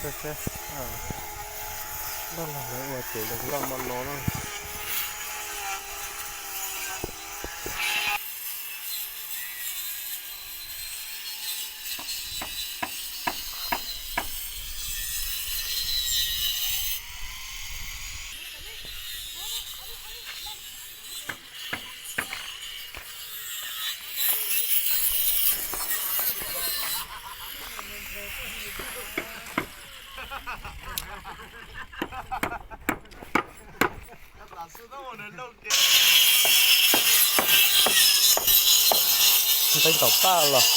Saib saib, noj los lawv ua ces zoo nkauj mo no na. Ntev nkaum paj los.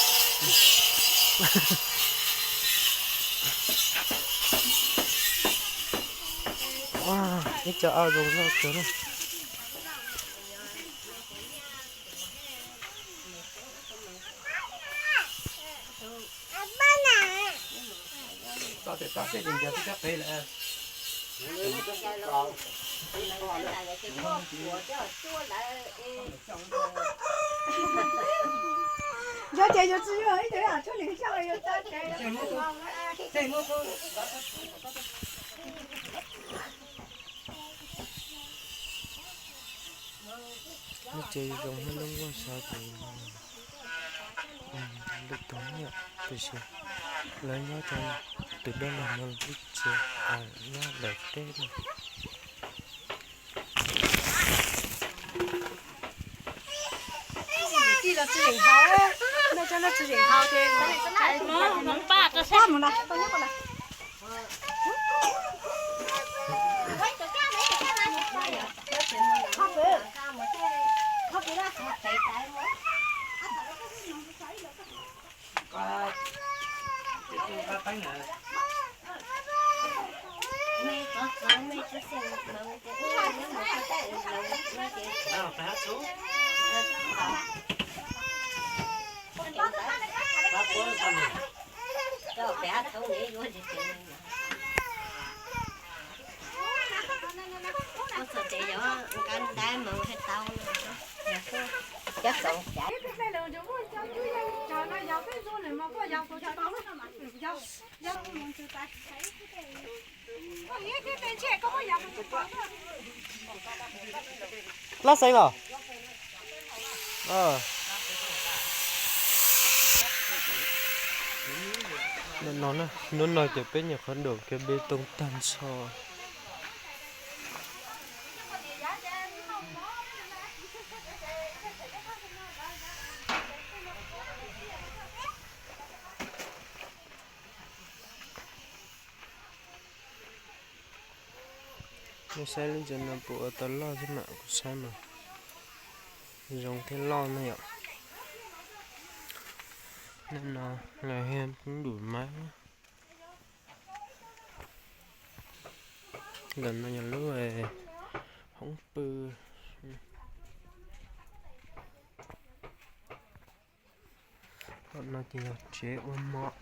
Ib co ab zoo nkauj kawg na. Yog ces yus tsis yog ib tug tshuaj neeg xyoj yus txawj tsev. Ces zoo hab lub nkuaj xav tus lwm tus nyiaj, tiam sis lawv nyob rau tus dab laug no lub tsev, nyob lawv teb no. Tij los tsis zeem haus, nej cov no tsis zeem haus ces mus na, tau nyob qhov na. Lab xeev los? Hnub no ces peb nyuam qhuav dua kiag peb toob tag nrho. Nej saib lub tsev no puas ua tau loj thiab mam, kuv saib mas zoo thiab loj na yom. Nim no lawv hab pub npum mab. Ntawm no yog lub hoob pw. Tom no ces yog tsev ua mov.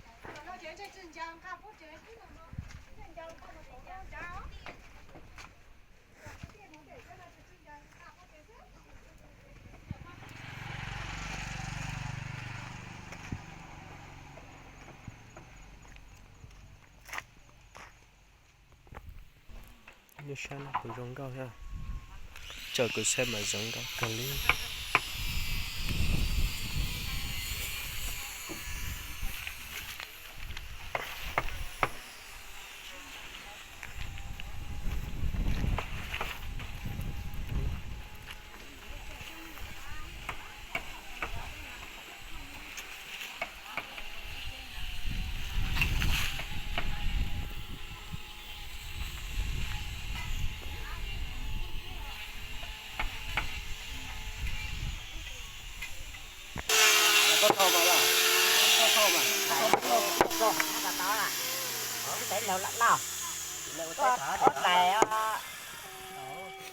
Nej saib no puas zoo nkauj thiab? Tso kuv saib mas zoo nkauj kawg li. Lau laj laj. Ob tais,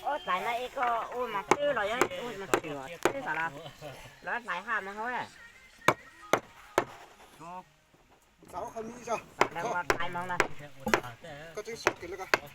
ob tais no ib ko ua mas twb los yog ua mas twb xav los, los hlais haj mas hauv. Lau ua tais moog na. Txog tshwm qeej os.